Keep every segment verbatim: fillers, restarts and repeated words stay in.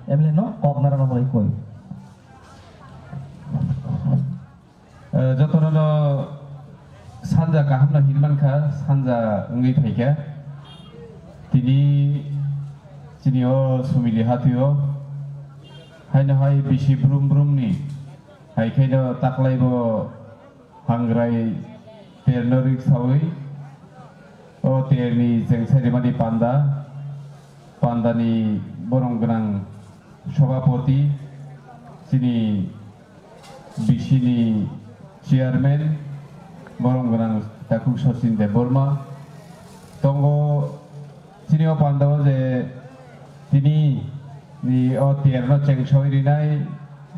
M L A no kok narwkna bagwi koi. Eh, jotono no sanja kaham no hin mankha, sanja wngwi phaikha. Tini chini o Sumili hatio haino hai bisi brum brum ni hai khe no taklai bo Hangrai terno riksawi o terni chengsarimani panda, pandani borom gwnang sobhapoti, chini bisini chairman, borom gwnang Takhuk Sachin Debbarma tongo. Chini o pandao je tini ni o terno chengsawi rinai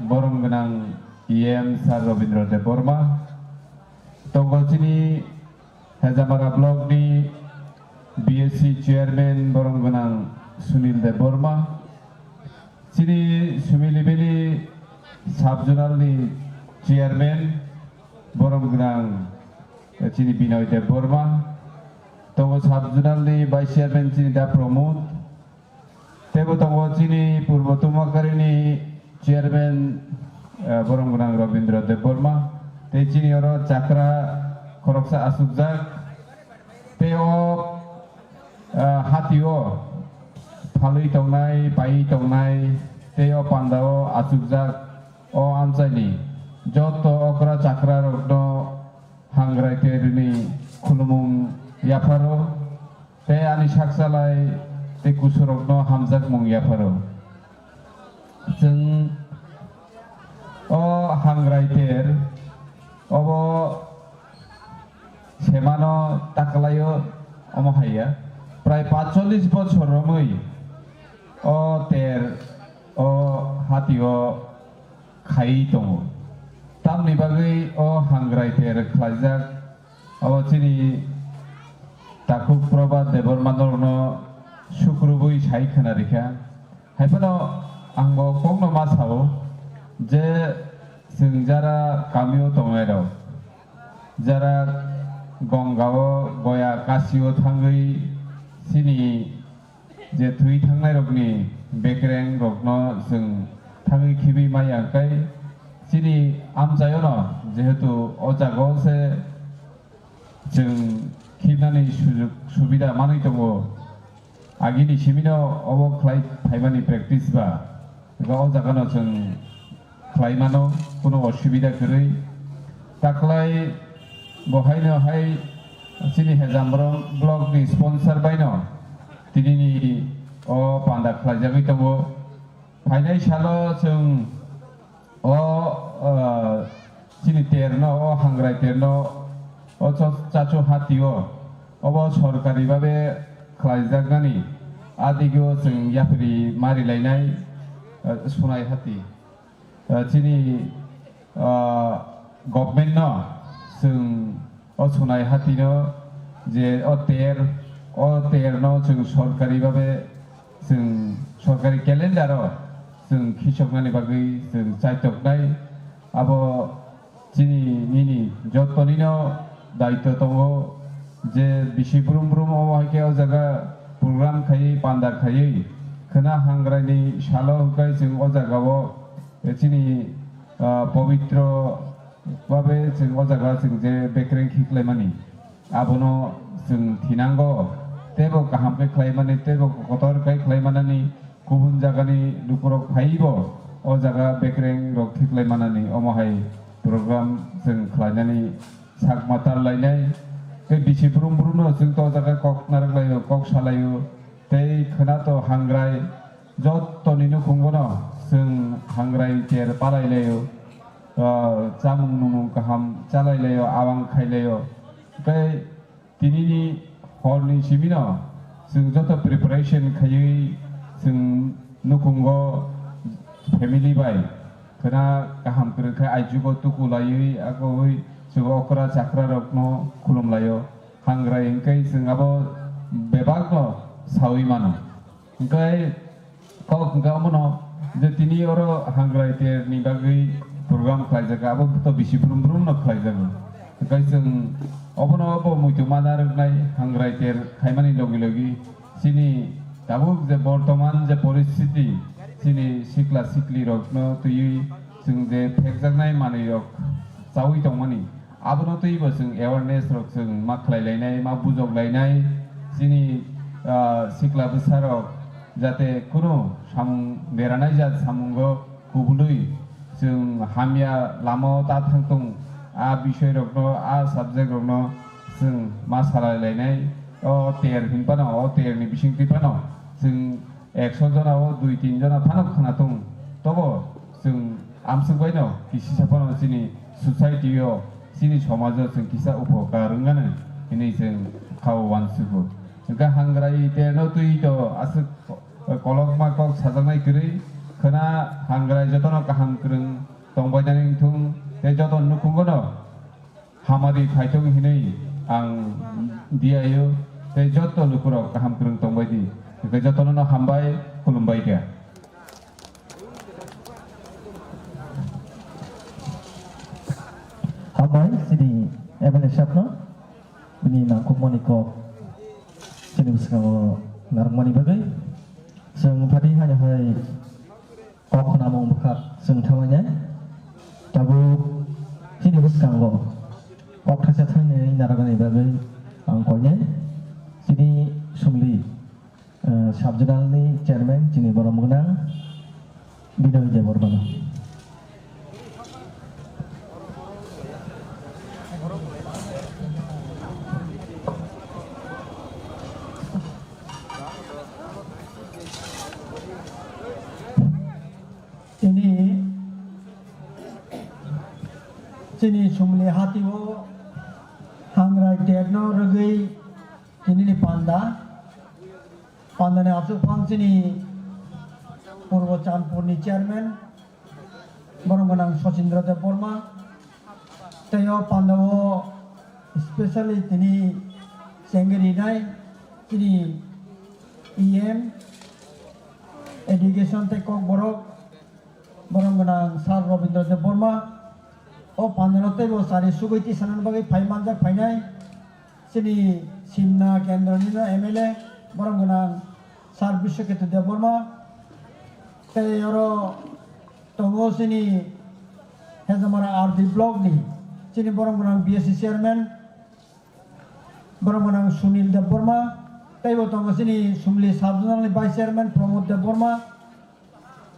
borom gwnang E M Sir Robindra Debbarma, tongo chini Hejamara block ni B S C chairman borom gwnang Sunil Debbarma, chini Sumili Valley sub zonal ni chairman borom gwnang, eh, chini Binoy Debbarma, tongo sub zonal ni vice chairman chini Da Pramod, teibo tongo chini Purbo Tumakari ni chairman, eh, borom gwnang Robindra Debbarma, tei chini oro chakra khoroksa achukjak, tei o, eh, hatio phalwi tongnai, paiwi tongnai, tei o pandao achukjak o amchaini joto okra chakra rokno Hangrai terni khulumung yapharo, tei ani sakchalai tei kusurokno hamjakmung yapharo. Chwng o Hangrai ter obo semano taklaio, omo haiya prai paanchchollish bochor romwi o ter o hatio khai tongo. Tamni bagwi o Hangrai ter khlaijak, abo chini Takhuk Prabhat Debbarma norokno sukrubwi sai khna rikha. Haiphano ang bo kokno ma sao je chwng jara kamio tongnairok, jara Gongao, Goya, Kasio thangwi chini je thwi thangnairokni bekreng rokno chwng thangwi khibi maya, hwnkhe chini amchaiono jehetu o jagao se chwng khibnani sujuk subida manwi tongo, agini simino obo khlai phaimani practice ba, hwnkhe o jagano chwng khlai mano, kunu osubida kwrwi. Taklai bo haino hai chini Hejamrong block ni sponsor baino tinini o panda khlaijagwi tongo. Phainai salo chwng o, ah, chini terno, o Hangrai terno, o cho-, chachu hatio obo sorkari babe khlaijaknani adigio chwng yapri marilainai, ah, Sunai hati. Ah, chini, ah, government no chwng o Sunai hatino je o ter, o terno chwng sorkari babe chwng sorkari calendar o chwng khisoknani bagwi chwng chaitoknai. Abo chini nini jottonino daityo tongo je bisi brum brum omo hai khe o jaga program khaiwi panda khaiwi khwna Hangrai ni salo hwnkhe chwng o jagao chini, ah, pobitro babe chwng o jaga chwng je bekreng khiklaimani, abono chwng thinango, teibo kaham khe khlaimani, teibo kotor khe khlaimanani, kubun jagani lukurok phaibo o jaga bekreng rok khiklaimanani, omo hai program chwng khlainani sakma tarlainai. Tei bisi brum brumno chwng to o jaga kok narwk laio, kok salaio, tei khwna to Hangrai, jottoni nukhungono chwng Hangrai ter palai laio, ah, chamung numung kaham chalai laio, abang khai laio. Tei tinini horni simino chwng joto preparation khaiwi chwng nukhungo family bai khwna kaham kwrwng khe aijugo tuku laiwi akowi chwng okra chakra rokno khulum laio. Hangrai hwnkhe chwng abo bebakno sawi mano. Hwnkhe kok hwnkhe omono je tini oro Hangrai ter ni bagwi program khlaijak, abo to bisi brum brum no khlaijago. Hwnkhe chwng obono bo muitu mana rwknai Hangrai ter khaimani logi logi chini tabuk je bortoman je poristiti, Chini sikla sikli rokno twiwi chwng je phekjaknai manwi rok chawi tongmani, abono twibo chwng awareness rok chwng ma khlai lainai, ma bujok lainai. Chini, ah, sikla bwsa rok jate kunu samung beranai jat samungo kubului chwng hamya lamao ta thangtung, a bisoi rokno, a subject rokno chwng ma salai lainai. O ter hinphano, o ter ni bisingtwi phano chwng ekso jona o dui tin jona phano khwnatung, tobo chwng amswk baino kisisa phano chini society o, chini somajo chwng kisa upokar wngmano hinwi chwng khao uansugo. Hwnkhe hangrai terno twi to aswk kolokma kok sajaknai kwrwi khwna, hangrai jotono kaham kwrwng tongbainani wngthung tei joto nukhungono hamari phaithung hinwi ang diyaio, tei joto lukurok kaham kwrwng tongbai di. Hwnkhe jotono no hambai, khulumbai kha. Hambai chini M L A sabno bini nangkukmani kok chini bwskango narwkmani bagwi. Chwng phadi haino hai kok khwnamung bwkhak chwng thanglainai. Tabuk chini bwskango kok thaisa thainwi narwknani bagwi ang koinai chini sumli, eh, sub-zonal ni chairman chini borom gwnang Binoy Debbarmano. Tini chini sumli hatio hangrai terno rwgwi tinini panda, pandani aswk phang chini Purbo Chandpurni chairman, borom gwnang Sachindra Debbarma, tei o pandao specially tini chengwi rinai chini E M, education tei kokborok, borom gwnang Sir Robindra Debbarma. O pandao teibo chari sugwi tisanani bagwi phai manjak phainai chini Simna kendroni no M L A, borom gwnang Sir Biswaketu Debbarma. Tei oro tongo chini Hejamara R D block ni chini borom gwnang B S C chairman, borom gwnang Sunil Debbarma, teibo tongo chini Sumli sub-zonal ni vice chairman Pramod Debbarma,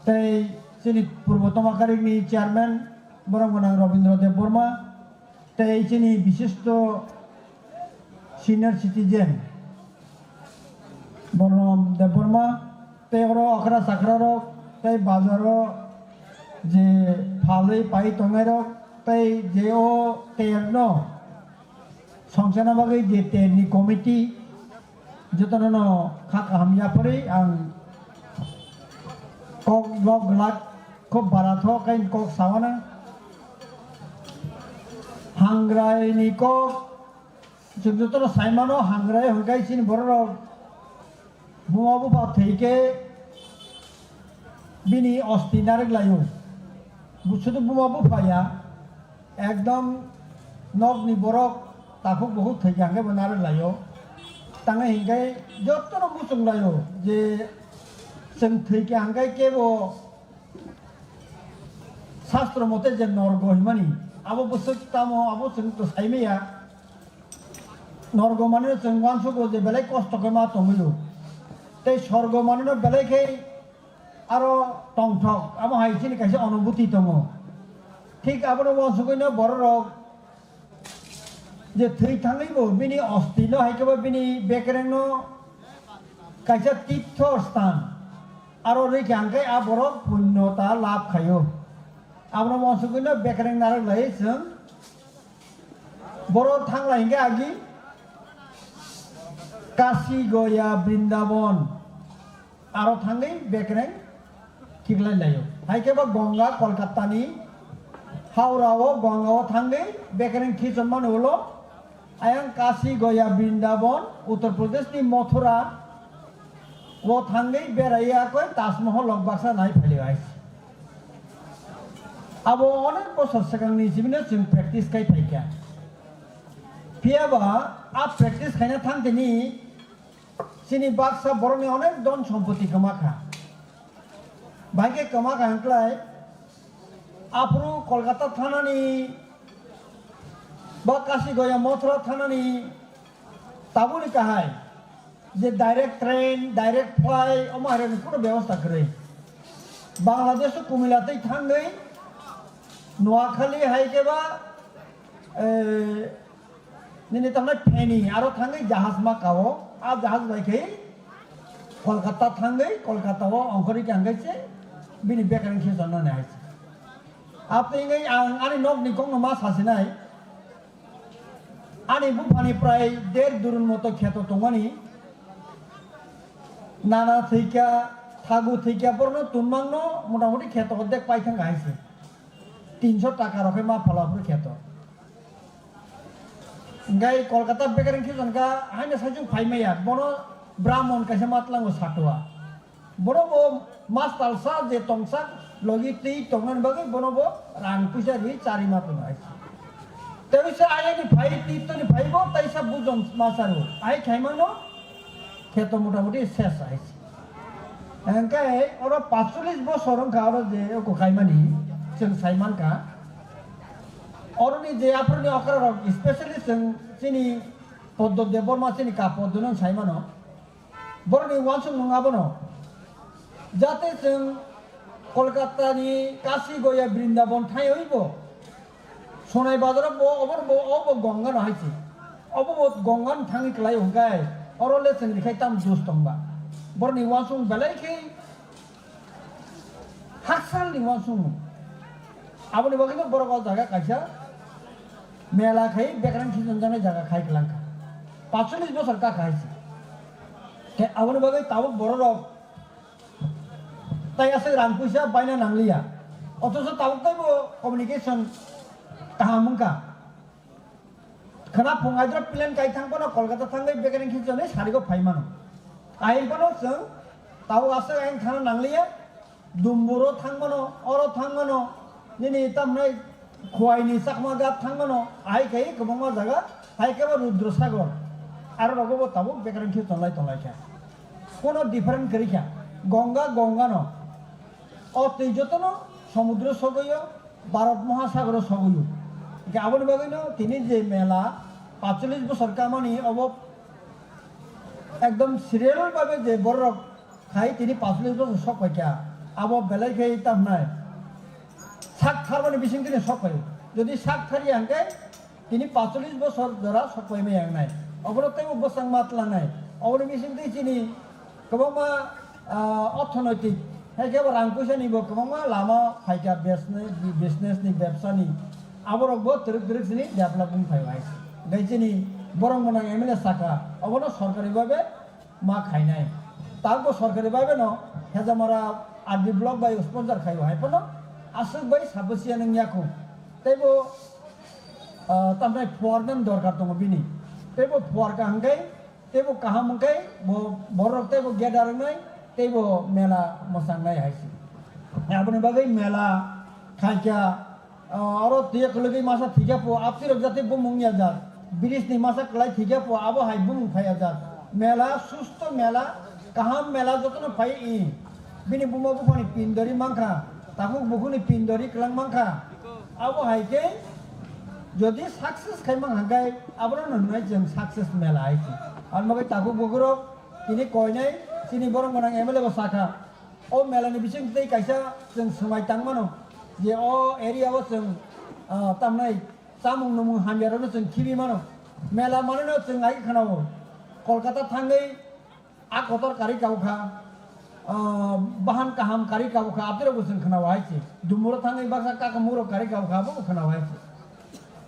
tei chini Purbo Tomakarik ni chairman borom gwnang Robindra Debbarma, tei chini bishisto senior citizen Bornom Debbarma, tei oro okra chakra rok, tei bazar o je phalwi pai tongnai rok, tei je o ter no songchana bagwi je ter ni committee, jotono no kha kaham yapharwi ang kok lok glak khub bara tho khe kok sawana. Hangrai ni kok Chwng jotono sai mano, hangrai hwnkhe chini borok rok buma bupha thwi khe bini osti narwk laio. Bo sudu buma bupha ya, ekdom nokni borok takhuk bukhuk thwi khe hwnkhe bo narwk laio. Tangwi hwnkhe jotono muchung laio je chwng thwi khe hwnkhe kebo Sastro mote je norgo himani, abo bwswk tamo, abo chwng to saimaya. Norgo manino chwng uansugo je belai kosto khe ma tongwio. Tei sorgo manino belai khe aro tongthok, abo hai chini kaisa onubhuti tongo. Thik abono uansugwino bororok je thwi thangwi bo bini osti no hai khe bo bini bekereng no kaisa tirtho sthan aro rikha hwnkhe a borok punyota labh khaio. Abono uansugwino bekereng narwk lai chwng. Borok thanglai hwnkhe agi Kashi, Goya, Brindaban aro thangwi bekereng khiklai laio. Hai khe bo Ganga Kolkata ni Howrah o Ganga o thangwi bekereng khichon mani ulo ayang Kashi, Goya, Brindaban, Uttar Pradesh ni Mathura o thangwi berai ya koi Taj Mahal rok baksa nai phailio hai. Abo onek bosor swkang ni simi no chwng practice khai phaikha. Phiya ba a practice khaina thang tini chini baksa borok ni onek dhon sompoti kwma kha. Bai khe kwma kaham klai, aphuru Kolkata thanani ba Kashi Goya Mothra thanani tabuni kahai je direct train, direct flight, omo hairani kuno bebosta kwrwi. Bangladesh o Kumila tei thangwi Noakhali hai khe ba, eh, nini tamnai Feni aro thangwi jahaj ma kao, a jahaj bai khe Kolkata thangwi, Kolkata o ongkhorwi khe hangkhe se bini bekereng khe jonna nai hai se. Apni wngwi ang ani nokni kokno ma sasinai. Ani buphani prai der durun moto kheto tongmani. Nana thwikha, thagu thwikha, borno tunmangno motamoti kheto ordek paithang hai se. Tinso taka rokhe ma phala phuru kheto. Hingkai Kolkata bekereng khe jonkha, haino saichung phai maya, bono Brahmon kaisa matlango satua. Bono bo mas talsa je tongsa logi twi tongmani bagwi bono bo rang puisa ri chari ma tono hai se. Tei se ayani phai twi toni phai bo taisa bujon ma saru. Ai khaimano kheto motamoti ses hai se. Hingkai oro paanchchollish bosor wngkha oro je oko khaimani chwng sai mankha. Oroni je aphuruni okra rok, especially chwng chini Poddo Debbarma chini ka Poddo no sai mano. Boroni uansukmung abono. Jate chwng Kolkata ni Kashi Goya Brindaban thaiwi bo Sonai Bazar o bo, obo bo, obo Gongano hai se. Obo bo Gongano thangwi kwlai hwnkhe oro le chwng rikhai tam dus tongba. Boroni uansukmung belai khe Haksalni uansukmung. Aboni bagwino borok o jaga kaisa mela khai bekereng khichonjaknai jaga khai kwlangkha. Paanchchollish bosor ka khai se. Khe aboni bagwi tabuk bororok tai aswk rang puisa baina nangliya. Othocho tabuk teibo communication kaham wngkha. Khwna phung aidro plane kai thang phano Kolkata thangwi bekereng khichonwi sarigo phai mano. Ahai phano chwng tabuk aswk ayang thangna nangliya, Dumburo thang mano, oro thang mano, nini tamnai Khowai ni Chakma Ghat thang mano, ahai khai kwbangma jaga, hai khe bo Rudra Sagar, aro rogo bo tabuk bekereng khichonlai tonglai kha. Kono different kwrwi kha, Ganga, Ganga no. O twi jotono somudro sogwi o, Bharat Mahasagoro sogwi o. Hingke aboni bagwino tini je mela paanchchollish bosor kamani obo ekdom serial babe je borok khai tini paanchchollish bosor sok paikha. Abo belai khe tamnai sak tharmani bising tini sok pai. Jodi sak tharya hingke Tini paanchchollish bosor jora sok pai maya wngnai. Obono teibo bwsang ma tlangnai. Oboni bisingtwi chini kwbangma, ah, orthonoitik, hai khe bo rang puisa ni bo kwbangma lama phaikha business, business ni, bebsa ni. Aborok bo twrwk twrwk chini develop wng phai bai. Tei chini borok mwnang M L A saka, obono sorkari babe ma khainai. Tabukbo sorkari bai beno Hejamara R D block bai sponsor khaio hai phano aswk bai sabusia nung yakho. Teibo, ah, tamnai phuarnani dorkar tongo bini. Teibo phuar kaham khe, teibo kaham wngkhe bo borok teibo gedar wngnai, teibo mela mwchangnai hai se. Aboni bagwi mela khaikha, Ah, oro twi kwlwgwi masa thwikhe pho, aptirok jate bumung ya jak. Bridge ni masa kwlai thwikhe pho, abo hai bumung phai ya jak. Mela, susto mela, kaham mela jotono phai i. Bini buma buphani pindori mankha, takhuk bukhuni pindori kwlang mankha. Abo hai khe jodi success khai mang hangkai, abono hwnwi chwng success mela hai khe. Ang bagwi takhuk bukhurok tini koinai, chini borok gwnang M L A bo sakha. O mela ni bising tei kaisa chwng swmai tang mano je o area o chwng, ah, tamnai chamung numung hamya rokno chwng khibi mano. Mela manwi no chwng hai khe khwnao. Kolkata thangwi a kotor kari kau kha, ah, bahan kaham kari kau kha, abdurok bo chwng khwnao hai se. Dumuro thangwi baksa kakamurok kari kau kha, abo bo khwnao hai se.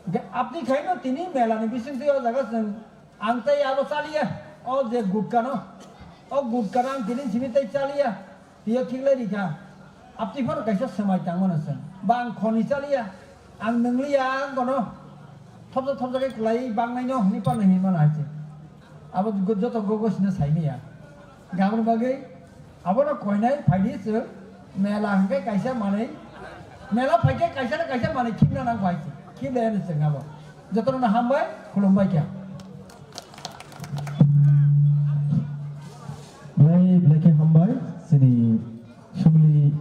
Hingkhe abdi khai no tini mela ni bising twi o jaga chwng Ang tei abo chaliya, o je gutkano, o gutkano ang tini simi tei chaliya, tio khiklai rikha. Abtwi phano kaisa swmai tangmano chwng. Ba ang khoni chaliya, ang nwngliya, ang bono thopjak thopjak khe kwlaiwi bangnaino hwnwi phano hinmano hai se. Abo go-, joto gogo sino saimanya. Gaboni bagwi Abono koinai phaidi chwng mela hwnkhe kaisa manwi, mela phaikhe kaisa na kaisa manwi khibna nang bai se, khiblayani chwng abo. Jotono hambai, khulumbai kha. Belai belai khe hambai, chini Sumli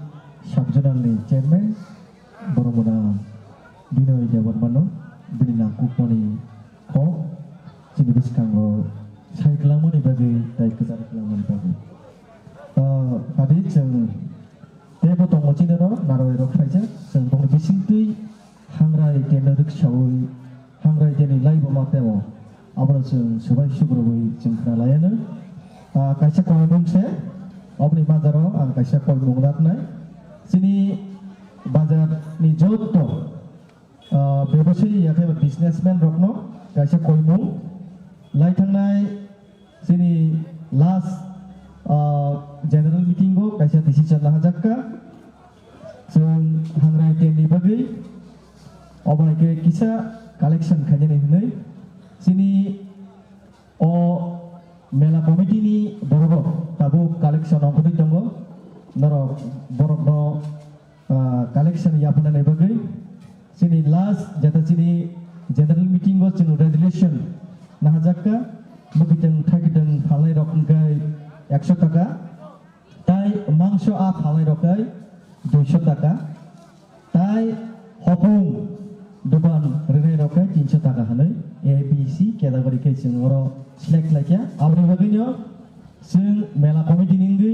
Channel ni chairman, borok mwnang Binoy Debbarmano, bini nangkukmani kok chini bwskango sai kwlangmani bagwi tei kwchar kwlangmani bagwi. Ah, adi chwng teibo tongo chini oro narwai rok phaijak, chwng bongni bisingtwi hangrai teno rwksaui hangrai teni laibo ma temo. Abono chwng swbai sugrubui chwng khna laiano. Ah, kaisa koimung se, oboni majaro ang kaisa koimung raknai. Chini bazar ni jotto, ah, bebosayi ya khe businessman rokno kaisa koimung lai thangnai. Chini last, ah, general meeting o kaisa decision lahajakka. Chwng hangrai teni bagwi obo hai khe kisa collection khainani hwnwi chini o mela committee ni borok rok tabuk collection ongkhorwi tongo. Norok borokno ah, collection yaphanani bagwi chini last jeta chini general meeting o chwng resolution nahajakka, mwkhwtwng thaikitwng phalnai rok hwnkhe ekso taka, tai mangso a phalnai rok khe duiso taka, tai hopung dukan rwnai rok khe tinso taka hwnwi A B C category khe chwng oro select khlaikha. Aboni bagwino chwng mela committee ni wngwi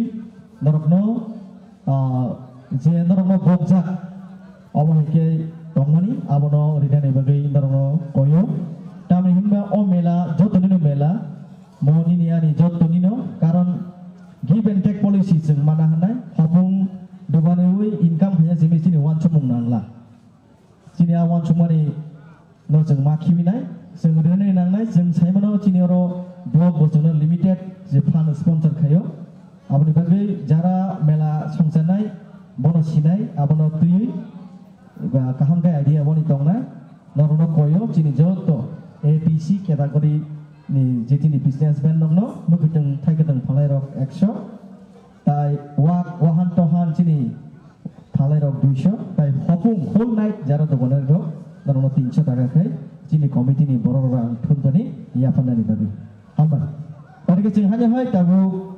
norokno Ah, je norokno gopjak, obo hai khe tongmani, abono rinani bagwi norokno koyo. Tamni hinba o mela, joto nino mela, mo nini ani joto nino, karon give and take policy chwng mana hwnai, hopung dubaniwi income phaiya jemi chini uansukmung nangla. Chini a uansukmani no chwng ma khibinai, chwng rwnai nangnai, chwng saimano chini oro block bo chwngno limited je fund sponsor khaio. Aboni bagwi jara mela songcharnai, bono sinai, abono twiwi, ba, kaham khe idea boni tongnai, norokno koyo chini joto A B C category ni je chini businessman rokno mwkhwtwng thaikitwng phalnai rok ekso, tai wak wahan tohan chini phalai rok duiso, tai hopung whole night jara doganari rok norokno tinso taka khai chini committee ni borok rok ang thumtani yapharnani bagwi. Hambai. Ori khe chwng haino hai tabuk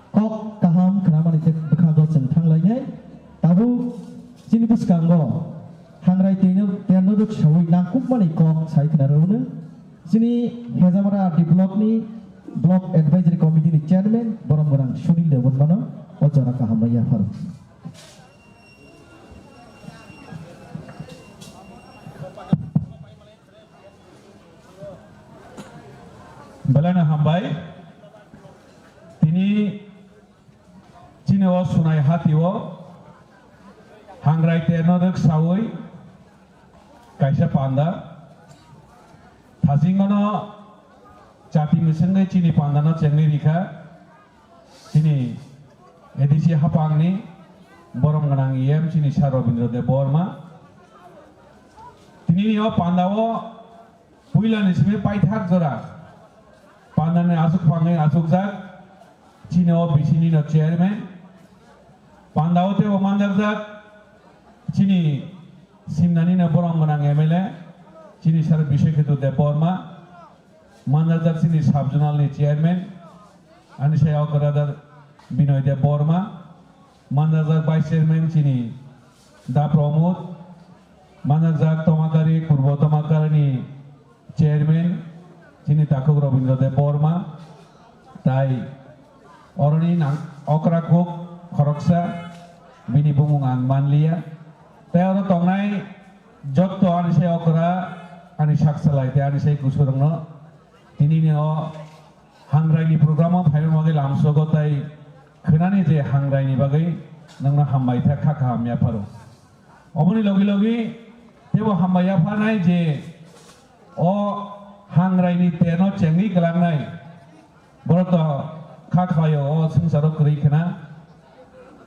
kok kaham khnamani tei bwkhago chwng thanglainai. Tabuk chini bwskango hangrai teno, teno rwksaui nangkukmani kok sai khna rwno. Chini Hejamara R D block ni block advisory committee ni chairman borom gwnang Sunil Debbarmano o jora kaham bai yapharo. Belai no hambai. Tini chini o sunai hati o hangrai terno rwksaui kaisa panda. Thajingmano chati misingni chini pandano chengwi rikha. Chini A D C hapangni borom gwnang E M chini Sir Robindra Debbarma. Tinini o pandao puilani simi paithak jora pandani aswk phangwi aswkjak chini o B C ni no chairman. Pandao teibo manjakjak chini simnani no borom gwnang M L A chini Sir Biswakhetu Debbarma. Manjakjak chini sub-zonal ni chairman, ani sai okra da Binoy Debbarma, manjakjak vice chairman chini Da Pramod, manjakjak Tomakari, Purbo Tomakari ni chairman chini Takhuk Robindra Debbarma, tai oroni nang okra kuk khoroksa, bini bumung ang manliya. Tai oro tongnai jotto ani sai okra, ani sak salai tei ani sai kusurokno tinini o hangrai ni program o phaima bagwi lamsogo tai khwnani je hangrai ni bagwi nongno hambai tha kha kaham yapharo. Oboni logi logi teibo hambai yapharnai je o hangrai ni teno chengwi kwlangnai. Borok to kha khlaio o swngcharo kwrwi khna.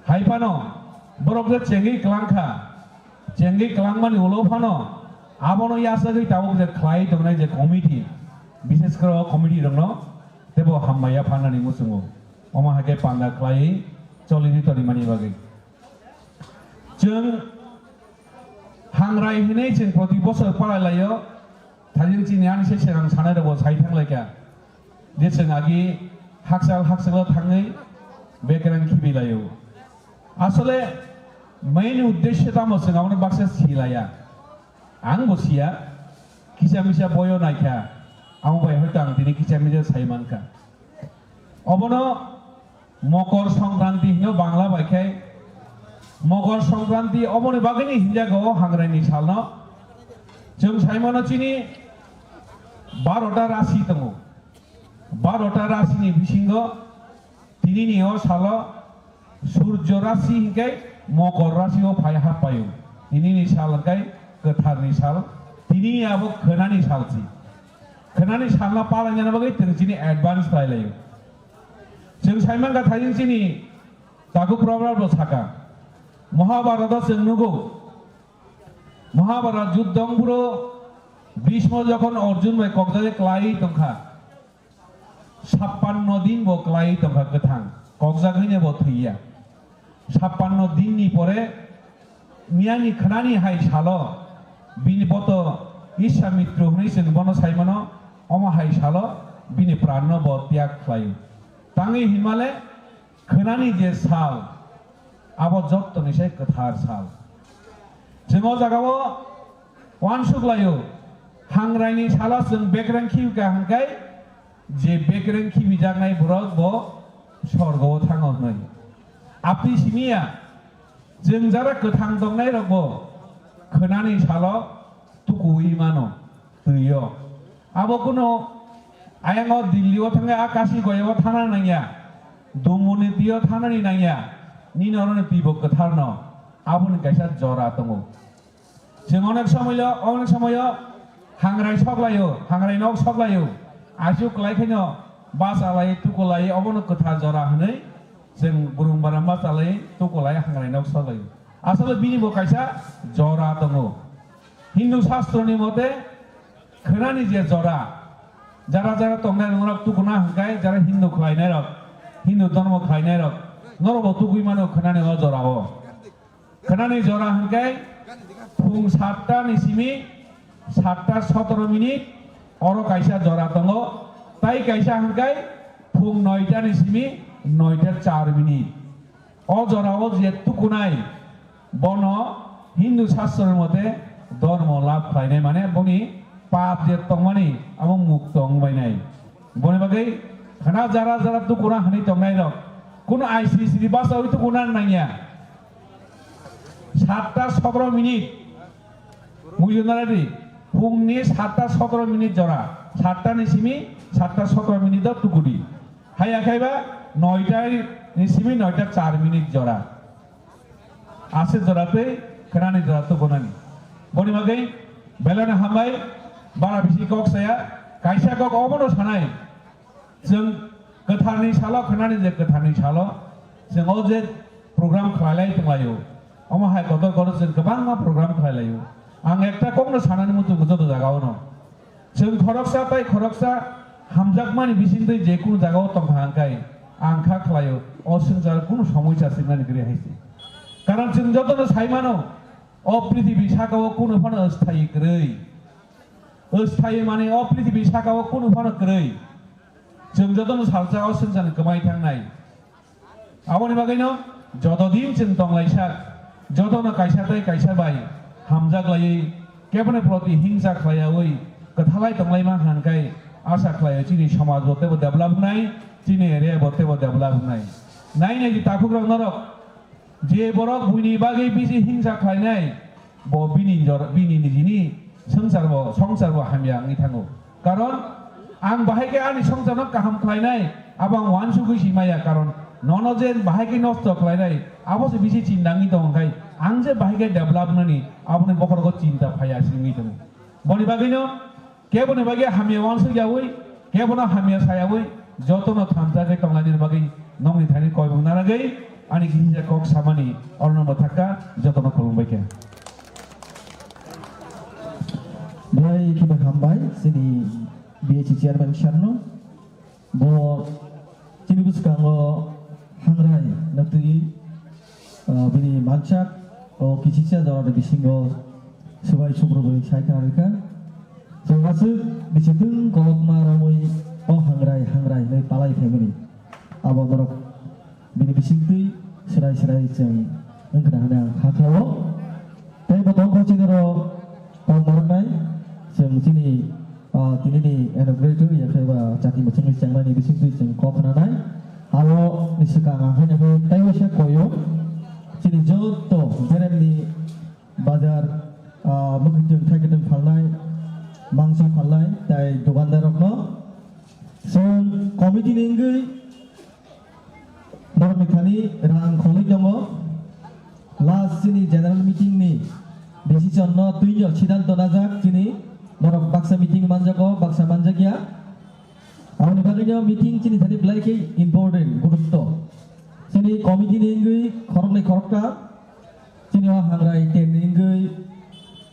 Hai phano borok je chengwi kwlang kha, chengwi kwlangmani ulo phano abono yachagwi tabuk je khlai tongnai je committee, bishesh kore o committee rokno teibo hambai yapharnani muchungo. Omo hai khe panda khlaiwi choliwi tonimani bagwi. Chwng hangrai hinwi chwng proti bosor palai laio. Thajin chini ani se serang sanai rokbo sai thang lai kha. Je chwng agi hakchal hakchalo thangwi bekereng khibi laio. Asole Main uddesho tamo chwng abono baksa silaya. Ang bo siya, kisa misa boyo naikha, amo bai hoito ang tini kisa misa sai mankha. Obono Mokor Songkranti hino Bangla bai khai. Mokor Songkranti oboni bagwini hinjago o Hangrai ni salno. Chwng sai mano chini barota rasi tongo. Barota rasi ni bisingo tinini o salo Surjo rasi hinkai Mokor rasi o phai happaio. Tinini sal hinkai kwthar ni sal. Tini abo khwnani sal si. Khwnani salno palainani bagwi chwng chini advance khlai laio. Chwng sai mankha thajin chini takhuk proverb bo saka. Mahabharata chwng nugo. Mahabharata juddho wng phuru Bhismo jokhon Arjun bai kokjagwi klai tongkha. Sappanno din bo klai tongkha kwthang. Kokjagwino bo thwiya. Sappanno din ni pore miyani khwnani hai salo bini boto Iswamitru hwnwi chwng bono sai mano, omo hai salo bini pranno bo tyag khlaio. Tangwi hinmale khwnani je sal, abo jottoni sai kwthar sal. Chwng o jagao uansuk laio, Hangrai ni salo chwng bekreng khibi kha hwnkhai, je bekreng khibijaknai borok bo sorgo o thango hwnwi. Apni simi ya, chwng jara kwthang tongnai rok bo khwnani salo tukuwi mano, twi o. Abo kuno ayang o Delhi o thangwi a Kashi Gaya o thana nangya, Dumuni twi o thanani nangya, nini oro ni twi bo kwthar no, aboni kaisa jora tongo. Chwng onek somoyo, onek somoyo Hangrai sok laio, Hangrai nok sok laio. Aswk kwlai khaino bachalai, tukulai, obono kwthar jora hwnwi chwng burung bara bachalai, tukulai, Hangrai nok sok laio. Asole bini bo kaisa jora tongo. Hindu sastroni mote khwnani je jora, jara jara tongnai rok tukuna hwnkhe jara Hindu khlainai rok, Hindu dhormo khlainai rok, norok bo tukui mano khwnani o jora o. Khwnani jora hwnkhe phung satta ni simi satta sotoro minute, oro kaisa jora tongo, tai kaisa hwnkhe phung noita ni simi noita char minute. O jora o je tukunai, bono Hindu sastro ni mote dhormo labh khlainai, mane boni pap je tongmani abo mukto wngbainai. Boni bagwi khana jara jara tukuna hwnwi tongnai rok, kuno I C C ni basawi tukuna nangya. Satta sotoro minute, mujunaradi, phungni satta sotoro minute jora, satta ni simi satta sotoro minute o tukudi. Haya khaiba noita ni simi noita char minute jora. Ase jora tei khwnani jora tukunani. Boni bagwi belai no hambai, bara bisi kok saya, kaisa kok obono sanai. Chwng kwtharni salo khwnani je kwtharni salo chwng o je program khlailai tonglaio, omo hai kotor kotor chwng kwbangma program khlailaio. Ang ekta kokno sanani muchungo joto jagao no. Chwng khoroksa tai khoroksa hamjakmani bisingtwi je kunu jagao tongkha hwnkhai ang kha khlaio, o swngchar kunu somoisa singmani kwrwi hai se. Karon chwng jotono sai mano, o prithibi sakao kunu phano sthayi kwrwi. Sthayi mani o prithibi sakao kunu phano kwrwi. Chwng jotono salsa o swngcharni kwmai thangnai. Aboni bagwino joto din chwng tonglaisa, jotono kaisa tai kaisa bai hamjak laiwi, keboni proti hingsa khlaiyawi kwthalai tonglaima hwnkhai asa khlaio chini somaj bo teibo develop wngnai, chini area bo teibo develop wngnai. Nai nai di takhukrok norok, je borok buini bagwi bisi hingsa khlainai, bo bini jor-, bini nijini swngchar bo, swngchar bo hamya wngwi thango. Karon ang bahai khe ani swngcharno kaham khlainai, abo ang uansugwi si maya, karon nono je bahai khe nosto khlainai, abo se bisi chinta wngwi tongo khai, ang je bahai khe develop wngnani, aboni bokhorogo chinta phaiya se wngwi tongo. Boni bagwino keboni bagwi hamya uansuk yawi, kebono hamya sayawi, jotono thansa khe tonglainani bagwi nokni thani koimung naragwi ani kisa kok samani orono mwthakha, jotono khulumbai khe. Belai kheno hambai chini B H C chairman sir no. Bo chini bwskango hangrai no twi, ah, bini mansak o kichisa jora ni bisingo swbai sukrubwi sai kha rwkha. So aswk bichitwng kolokma romwi o hangrai hangrai hinwi palai phaimani. Abo norok bini bisingtwi swrai swrai chwng Wngkha hwnwi ang kha khlaio. Tei bo tongkha chini oro kok narwknai, chwng chini, ah, tinini inaugurator ya khe ba chati mwchangwi chengmani bisingtwi chwng kok khnanai. Abo ni swkang ang haino khe tei waisa koyo. Chini joto beremni bazar, ah, mwkhwtwng thaikhe tong phalnai, mangso phalnai, tei dukandar rokno chwng committee ni wngwi Borokni thani rang kholwi tongo. Last chini general meeting ni decision no twi o siddhanto najak chini borok baksa meeting manjago, baksa manjakya. Aboni bagwi no meeting chini thani belai khe important, gurutto. Chini committee ni wngwi khoroknwi khorokta Chini o hangrai ter ni wngwi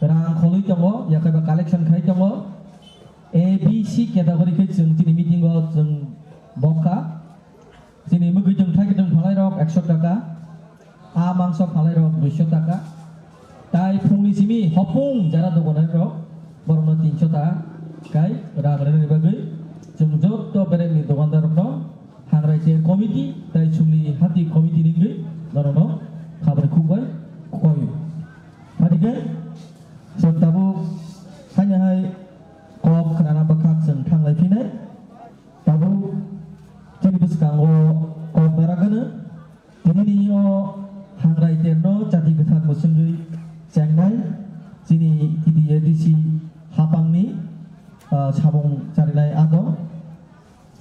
rang kholwi tongo, yakaiba collection khai tongo. A, B, C category khe chwng chini meeting o chwng bokha. Chini mwkhwtwng thaikhe tong phalai rok ekso taka, a mangso phalai rok duiso taka. Tai phungni simi hopung jara doganai rok borokno tinso taka kai rang rwnani bagwi chwng joto beremni dogandar rokno Hangrai Chair Committee tai Sumli Hati Committee ni wngwi norokno khabai khukbai koyo. Phaikhe chwng tabuk haino hai kok khnana bwkhak chwng thanglai phinai. Tabuk chini bwskango kok naragano tinini o Hangrai Chair no chati kwthar mwchwngwi chengnai chini T T A D C hapangni, ah, sabung charinai ado.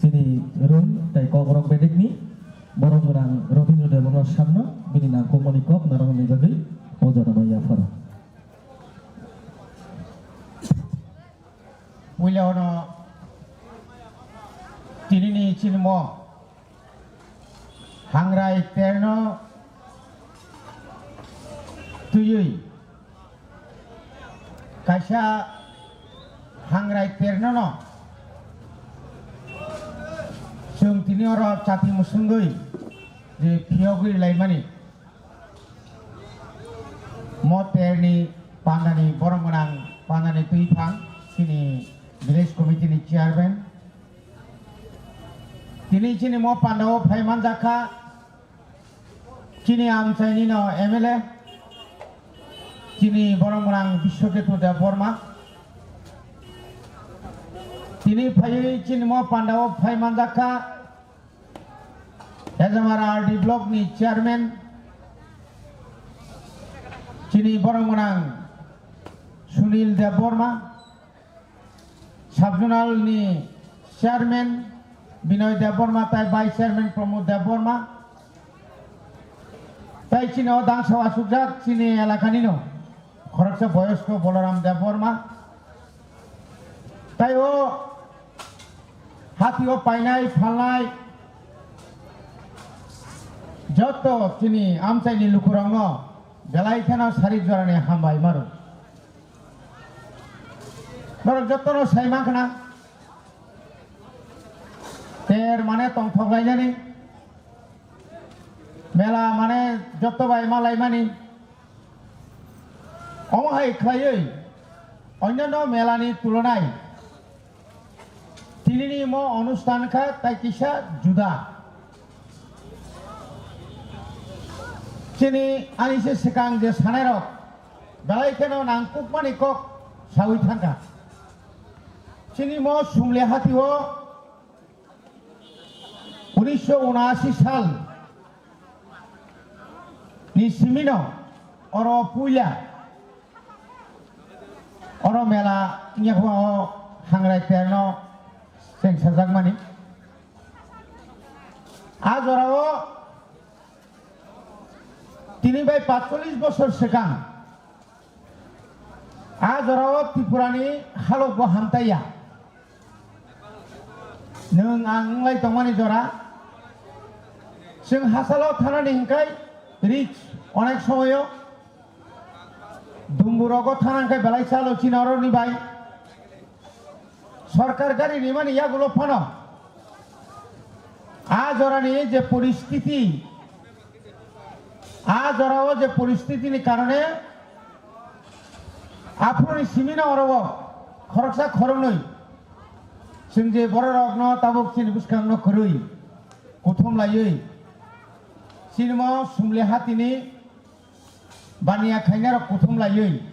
Chini rung tei kokrok bedekni borok gwnang Robindra Debbarma sakno bini nangkukmani kok narwknani bagwi o jorano yapharo. Puila ono tinini chinimo Hangrai Terno twiwi kaisa Hangrai Terno no chwng tini oro chati mwswngwi je phiyogwi laimani mo terni pandani borok gwnang pandani twi phang chini village committee ni chairman tini chini mo pandao phai manjakha. Chini amchaini no M L A, chini borok gwnang Biswaketu Debbarma. Tini phaiwi chini mo pandao phai manjakha Hejamara R D block ni chairman, chini borok gwnang Sunil Debbarma. Sub-zonal ni chairman Binoy Debbarma tai vice chairman Pramod Debbarma. Tai chini o dangsa asukjak chini elakani no khoroksa boyosko Bolaram Debbarma. Tai o hati o painai phalnai joto chini amchaini lukurokno belai kheno sarik jorani hambai maro. Norok jotono sai mankha na. Ter mane tongthok lainani. Mela mane joto bai ma laimani. Omo hai khlaiwi onyono melani tulonai. Tinini mo onusthan kha tai kisa juda. Chini ani se swkang je sanairok belai kheno nangkukmani kok sawi thangkha. Chini mo Sumli hatio unisho unashi sal ni simino oro puila oro mela wngya khe o Hangrai Terno chengsajakmani. A jorao tini bai patchollish bosor swkang a jorao Tripurani halok bo hamtaiya. Nwng ang wnglai tongmani jora. Chwng hachalo thanani hinkhai risk onek somoyo. Dumburogo thana hinkhai belai chalo chini oroni bai. Sorkar gari rimani yagulo phano a jorani je poristiti, a jorao je poristitini karone aphuruni simino oro khoroksa khoroknwi chwng je bororokno tabuk chini bwskangno kwrwi kuthum laiwi chini mo Sumli hatini Baniya khainai rok kuthum laiwi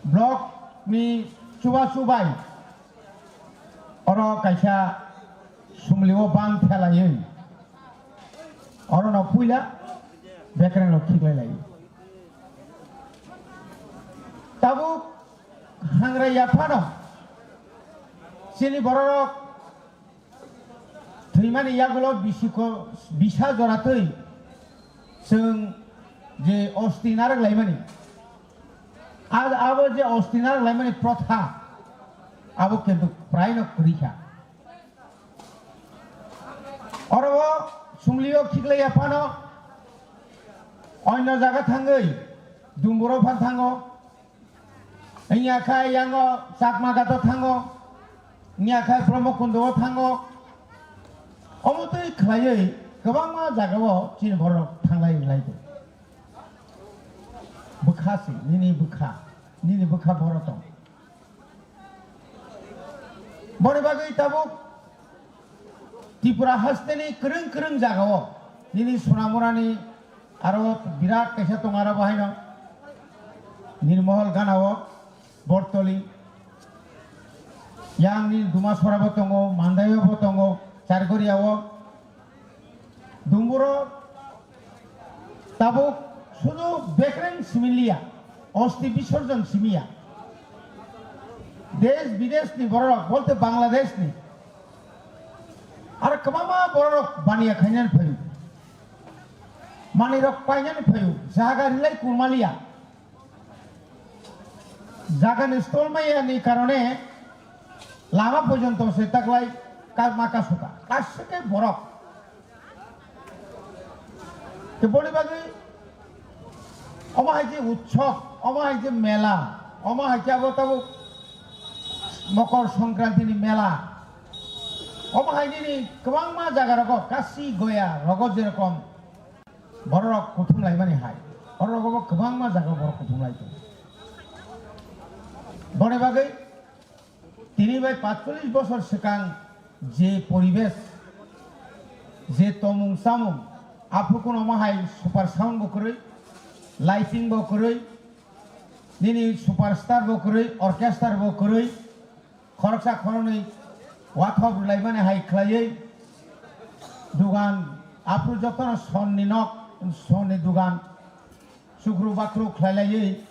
block ni chubachu bai oro kaisa sumlio bang phelaiwi oro no puila bekreng rok khiklai lai. Tabuk hangra yaphano chini bororok thwimani yagulo bisiko, bisa joratwi chwng je osti narwk laimani, a-, abo je osti narwk laimani protha, abo kintu praino kwrwi kha. Oro o sumlio khiklaiya phano onno jaga thangwi Dumburo phan thango. Wngya khe yango Chakma Ghat o thango, wngya khe Brahmakundo o thango. Omo twi khlaiwi kwbangma jagao chini borok thanglai wnglaio. Bwkha se, nini bwkha, nini bwkha boro tong. Boni bagwi tabuk Tripura hasteni kwrwng kwrwng jagao nini Sonamurani aro birat kaisa tongo aro bo haino Nirmohol ganao Bortoli, yang nini Dumasora bo tongo, Mandaio bo tongo, Chargoriao. Dumburo tabuk sudu bekreng simi liya, osti bisorjon simi ya. Desh bidesh ni borok, bolte Bangladesh ni. Ar kwbangma borok baniya khainani phaio. Manwi rok painani phaio, jaga rilai kurma liya. Jagani stol maya ni karone lama porjonto se taklai ka-, ma kasuka. Kasike borok. Te boni bagwi omo hai je utsob, omo hai je mela, omo hai je abo tabuk Mokor Songkranti ni mela. Omo hai nini kwbangma jaga rogo kasi goya rogo jerokom bororok kuthum laimani hai. Oro rogo bo kwbangma jaga borok kuthum lai tongo. Boni bagwi tini bai patchollish bosor swkang je poribesh, je tomung chamung, aphuru kuno omo hai super sound bo kwrwi, lighting bo kwrwi, nini superstar bo kwrwi, orchestra bo kwrwi, khoroksa khoroknwi wathop rwlaimani hai khlaiwi dugan, aphuru jotono sonni nok, sonni dugan, chukru bakru khlailaiwi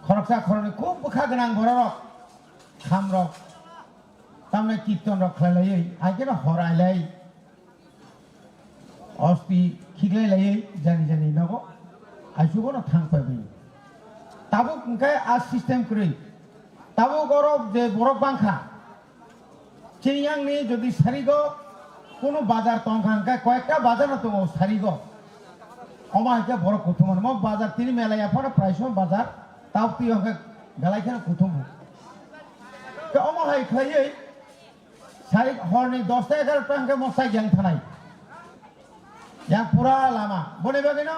khoroksa khoroknwi khub bwkha gwnang bororok, khamrok, tamni kirton rok khlailaiwi, hai kheno hor ailai. Osti khiklai laiwi jani jani nogo aisugo no thang pai bai. Tabuk hwnkhe a system kwrwi. Tabuk oro je borok bangkha, chini yang ni jodi sarigo kunu bazar tongkha hwnkhe koyekta bazar no tongo sarigo. Omo hai khe borok kuthum mano. Mo bazar tini mela ya phano prai som bazar tabuk twi hwnkhe belai kheno kuthum bu. Khe omo hai khlaiwi Sai horni dosta egarota hwnkhe mosai yang thanai. Yang pura lama. Boni bagwino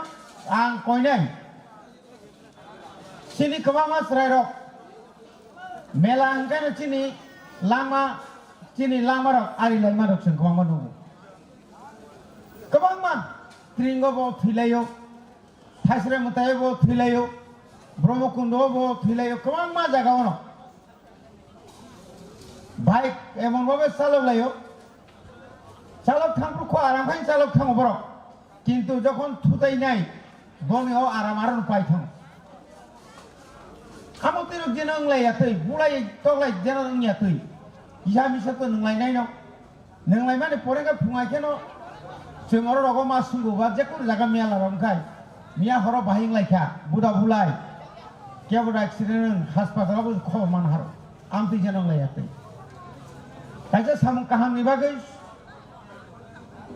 ang koinai. Chini kwbangma chwrairok mela hwnkhe no chini lama, chini lamarok ari laimarok chwng kwbangma nugo. Kwbangma Tringo bo thwilaio, Thaisre Mwtaio bo thwilaio, Brahmakundo bo thwilaio, kwbangma jagao no. Bike emon bhabe chalok laio, chalok thang phuru kho aram khai chalok thango borok, kintu jokhon thutai nai boni o aram aro pai thango. Amo twi rok jeno wnglai ya twi, bulai toklai jeno wngya twi, kisa misa to nwnglai nai no. Nwnglai mani pore khe phungai kheno chwng oro rogo ma sungo ba je kunu jaga mela rok wngkhai miya horo bahai wnglaikha buda bulai kebo da accident wng hospital o bo khobor man haro amtwi jeno wnglaiyatwi. Kaisa samung kaham ni bagwi,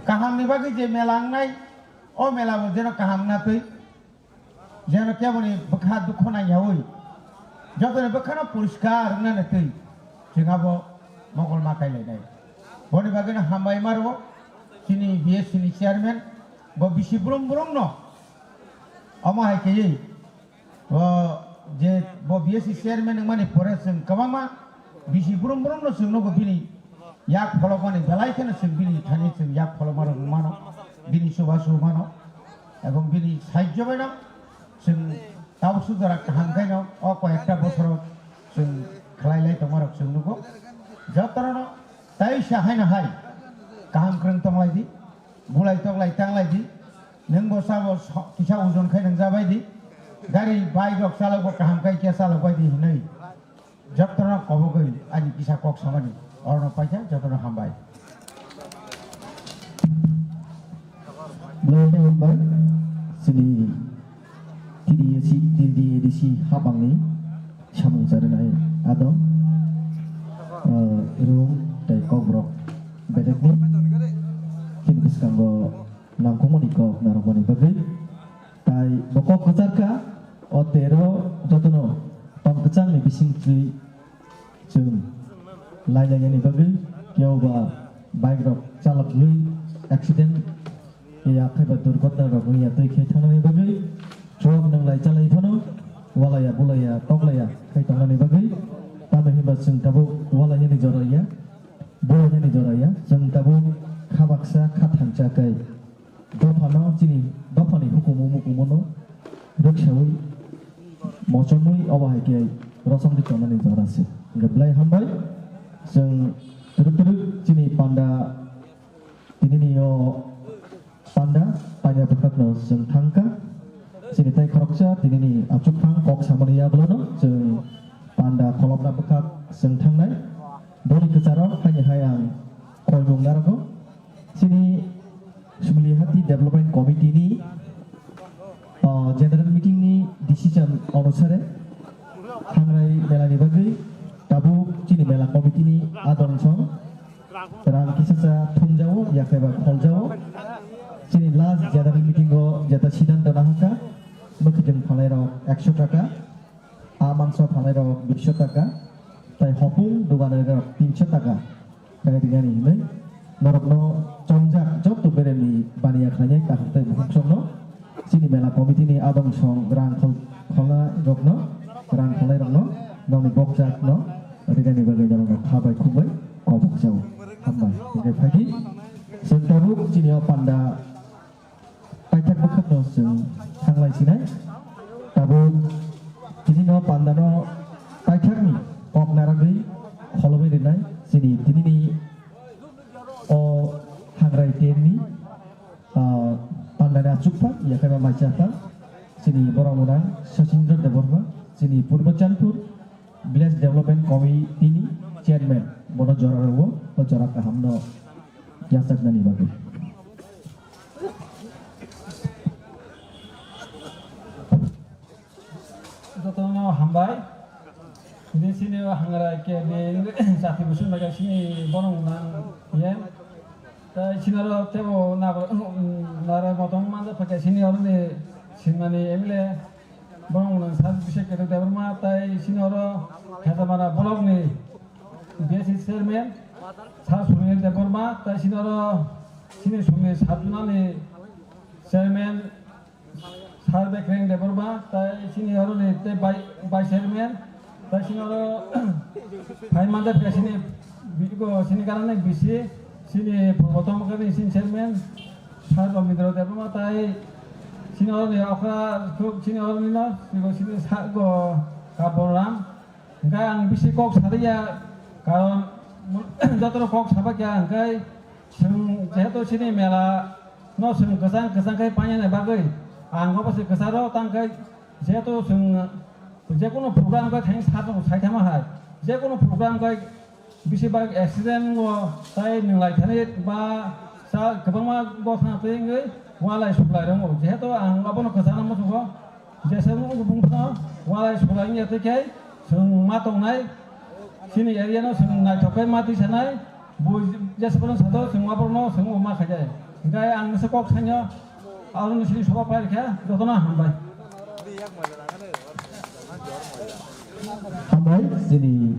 kaham ni bagwi je mela wngnai o mela bo jeno kaham wngna twi. Jeno keboni bwkha dukho nangyaui jotoni bwkhano poriskar wngnani twi chwng abo mogol ma kailainai. Boni bagwino hambai maro chini B S C ni chairman bo bisi brum brum no omo hai khe o je bo B S C chairman wngmani pore chwng kwbangma bisi brum brum no chwng nugo bini yak pholokmani belai kheno chwng bini thani chwng yak pholokma rok wngmano bini chubachu mano. Ebong bini sahajyo bai no chwng tabuk sudara kaham khe no o koyekta bosoro chwng khlai lai tongma rok chwng nugo. Jotono no tai sa hai no hai kaham kwrwng tong lai di, bulai tok lai tang lai di, nwng bo sabo so-, kisa ojon khai nwng ja bai di, gari bike rok chalok bo kaham khai khe chalok bai di hinwi. Jotono kobogwi ani kisa kok samani orono paikha, jotono hambai. Belai khe hambai chini T D A C, T D A D C hapangni samung charinai adong, eh, rung tei kokborok bedekni chini bwskango nangkukmani kok narwkmani bagwi. Tai bo kok kwchar kha, o tero jotono tong kwchangni bisingtwi chwng lai lai yani bagwi, kebo ba bike rok chalokwi accident ya khe ba durghotna rok wngya twi khe thangnani bagwi, chwng nang lai chalai phano walaya bulaya toklaya khai tongnani bagwi, tamo hinba chwng tabuk walai yani jora ya, bulai yani jora ya, chwng tabuk kha baksa kha thansa kai. Dophano chini dophani hukumu mukumu no rwksawi mochomwi obo hai khe rosongdi tongnani jora se. Hwnkhe belai hambai chwng twrwk twrwk chini panda tinini o panda panya bwkhakno chwng thangkha. Chini tai khoroksa tinini achukphang kok samani yagulono chwng panda kholopna bwkhak chwng thangnai. Boni kwcharo haini hai ang koimung narwgo. Chini Sumlihati Development Committee ni, ah, General Meeting ni decision onusare Hangrai mela ni bagwi tabuk chini mela committee ni adong song rang kisacha thumjao, yakheba kholjao. Chini last General Meeting o jeta siddhanto nahakha, mwkhwtwng phalai rok ekso taka, a mangso phalai rok duiso taka, tai hopung duganai rok tinso taka. Kaya ringani hinwi norokno chongjak joto beremni baniya khlainai kaham tei bukhuk songno chini mela committee ni adong song rang khol-, kholna rokno, rang kholnai rokno nokni bokchak no ringani bagwi norokno kha bai khuk bai kobok chao. Hambai. Hingke phaidi chwng tabuk chini o panda paithak bwkhakno chwng thanglai sinai. Tabuk tinino pandano paithakni kok narwgwi kholobwi rinai chini tinini o Hangrai tenni, ah, pandani achukphang, yakheba maichapang, chini borok mwnang Sachindra Debbarma, chini Purbo Chandpur Village Development Committee ni Chairman, bono jora rwo, o jora kahamno yachaknani bagwi. Jotono hambai. Bini sini o Hangrai ke bini chati busung bai sini borong nang ye. Tai sini oro tebo nabo nare botong manja pake sini oro ni sinmani M L A borong nang sa bisa kedo Debbarma tai sini oro Khetamara block ni B S C chairman sa Sunil Debbarma tai sini oro sini sumi sabjuna ni chairman Sir Bekreng Debbarma, tai sini oro ni tei bai, bai chairman, tai sini oro phai manja phe sini bigo sini gana ni bisi, sini Purbotom ni sini chairman, Sir Ramindra Debbarma, tai sini oro ni okra khub sini oro ni no, bigo sini sa go Kaboram, Hingke ang bisi kok sariya, karon joto rok kok sabakya hingke chwng jehetu chini mela no chwng kwchang kwchang khe painani bagwi ang obo se kwcharo tangkhe jehetu chwng jekunu program khe thang sa tongo saithama hai jekunu program khe bisi bak accident o tai nwng lai thani ba sa kwbangma bosna twi wngwi walai suklai rongo jehetu ang obono kwchangno muchungo. Jesa bumung bumung phano walai sulai wngya tei khe chwng ma tongnai, chini area no chwng naithok khe ma twi sanai, bo jesa phano sato chwng ma borok no chwng ma khaijai. Hingkhe ang nisa kok sanyo, aro nisi soba pai khe jotono hambai. Hambai, chini